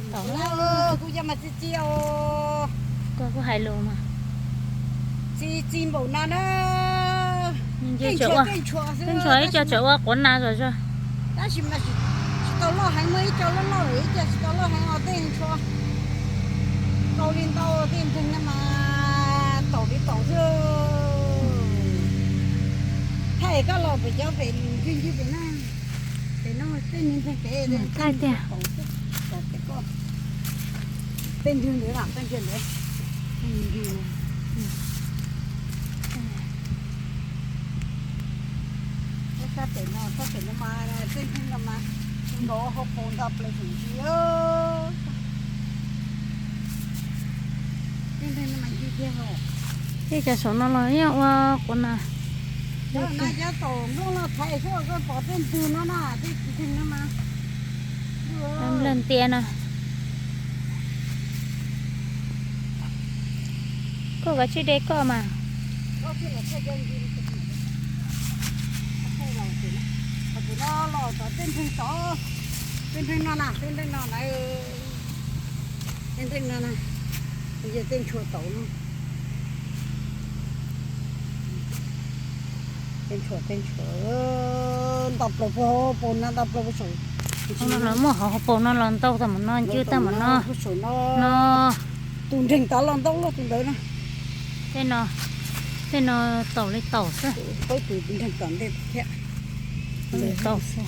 Kuv cov mas txi txi os. Koj kuj hais lus mas txi txi npaum no na. Tej ntshua ib co tseem ua quav na zom zaws. Tab sis mas tsis tau loj heev, muaj ib co loj loj, ib co tsis tau loj heev os. Tej ntshua tau li ntau, tej ntseeg no mas taum li taum xwb. Thaij koj los pem cov pem ncig ncig pem na. Pem no tej niag ntseeg pem thaij tiag. Tej ntseeg ntawd, tej ntseeg ntawd. Sab pem no, sab pem no mas tej ntseeg no mas nrov hauv paus nto plaws xwb ntag. Tej cov saum no los yeej ua quav na. Cov taum nplooj no thaiv xwb, koj pom tej ntug no na, tej ntseeg no mas. Nplawg ntia no. Koj kav tsij de koj mas. Tej ntseeg no na, tej ntseeg no na, tej ntseeg no na, yog tej ntshua taum no. Tej ntshua, tej ntshua nto plaws puag hauv paus no, nto plaws puag saum. Los muaj hauv paus no los ntau tag mus no, ncw tag mus no. No, tus ntseeg tod los ntau luaj tus ntawd na. Tej no, tej no taum li taum xwb. Peb tus ntseeg tom ntej thiab. Taum xwb.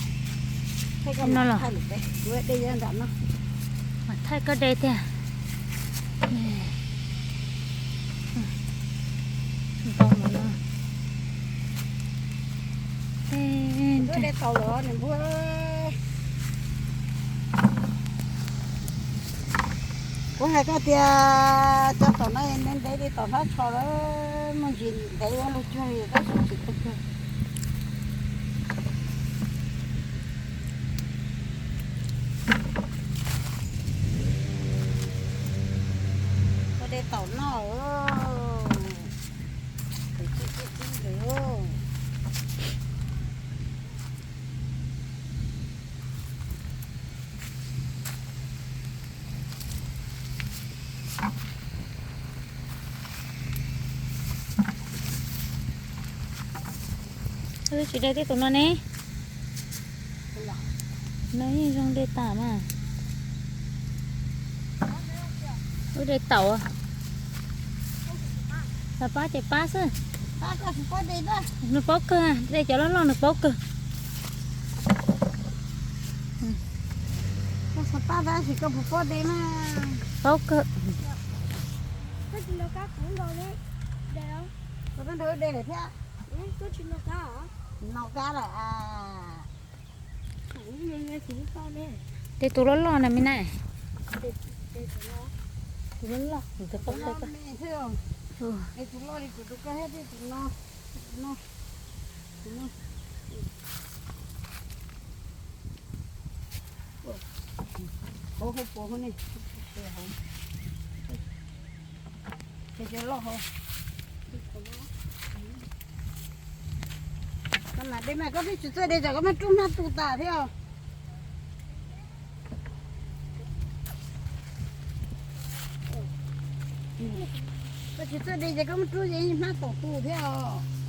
No los mas thaij koj de tiag. Ntau mus no. Kuv hais koj tias cov taum no ntev ntev li taum hlab tsho lawm, muaj ntsis ntev ua lug cuag li tab sis tsis tau cuag. Ua de taum noj, tsis tib tib lawm. Wb tsis de tej tus no ne. No yeej zoo de tas mas. Wb de taum. Xav pab ces pab xwb. Nws paub kawg, de cov loj loj nws paub kawg. Paub kawg. Tej tus loj loj na me na. Tus loj loj, tus paub kawg. Koj mas de mas koj twb tsis txawj de ces koj muab rub hnab tu tas thiab. Koj tsis txawj de ces koj muab rub ces hnab taum tu thiab os.